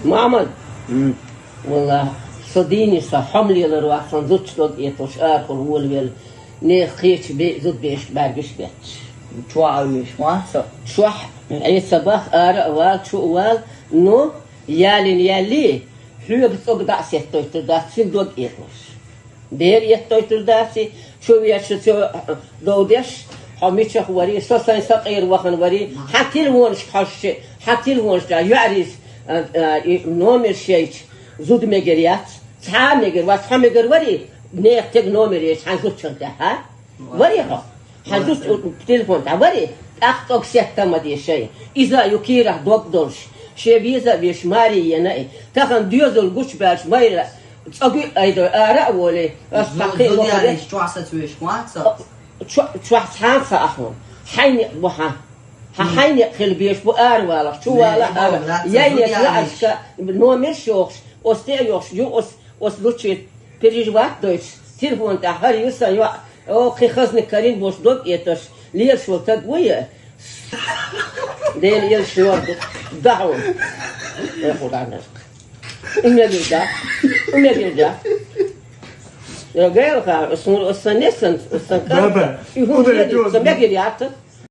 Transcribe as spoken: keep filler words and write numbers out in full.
Мухьаммад, валлахӀи, со дийна, со хӀама лелар вац, сан зудчун дог этӀаш, арахула волавелла, нехан кхечу бе-, зудаберашка бӀаьргаш бетташ. Чохь а вуьйш вац со. Чохь, Ӏе ца бах, ара а вала, чу а вала, ну, ялийна яллий, хьоьга цӀога дӀа а сеттойтур дац, цуьнан дог этӀаш. Бер еттойтур дац и, чу вешачу цо дов деш, хьо мичахь варий, со сайн сакъера вахана варий, хьан телефонашка хьожуш, хьан телефонашка йоӀарийс, а, а, и номерш яйча, зуда мегар яц, цхьа а мегар вац, хьо мегар варий, нехан тега номер яйча, хьан зудчун тӀехь, а? Варий хьо? Хьан зудчун телефон тӀехь варий? ТӀаккха цӀога сетта ма де шайн. Иза ю кийрахь дог долуш, шен веза а веш, маре йина и. Тахана доьзал гучубаьлча майра, цӀога а айдой, ара а волий, ас цхьа кхин а вахара. Чохь сацавеш вац со. Чо-, чохь цхьана ца ахьа. Хьайн некъ бу хьан. Хьан хьайн некъ хила безаш бу араваларх, чу вала а ара. Яй некъ лаьашка, номерш йохуш, оцу тӀе а йохуш, ю оцу, оцу лучи переживать дойтуш, телефон тӀехь хӀара ю сан йоӀ, о, кхин хазна карийна болуш дог этӀаш, лелаш волу стаг вуй. Дела елаш йор ду, дахьа ву. Э, Къуръан. И мегар дац. И мегар дац. Э, гайла хан, сан, сан не сан, сан кан. Баба, и хӀун ударить лелаш, сан мегар яц.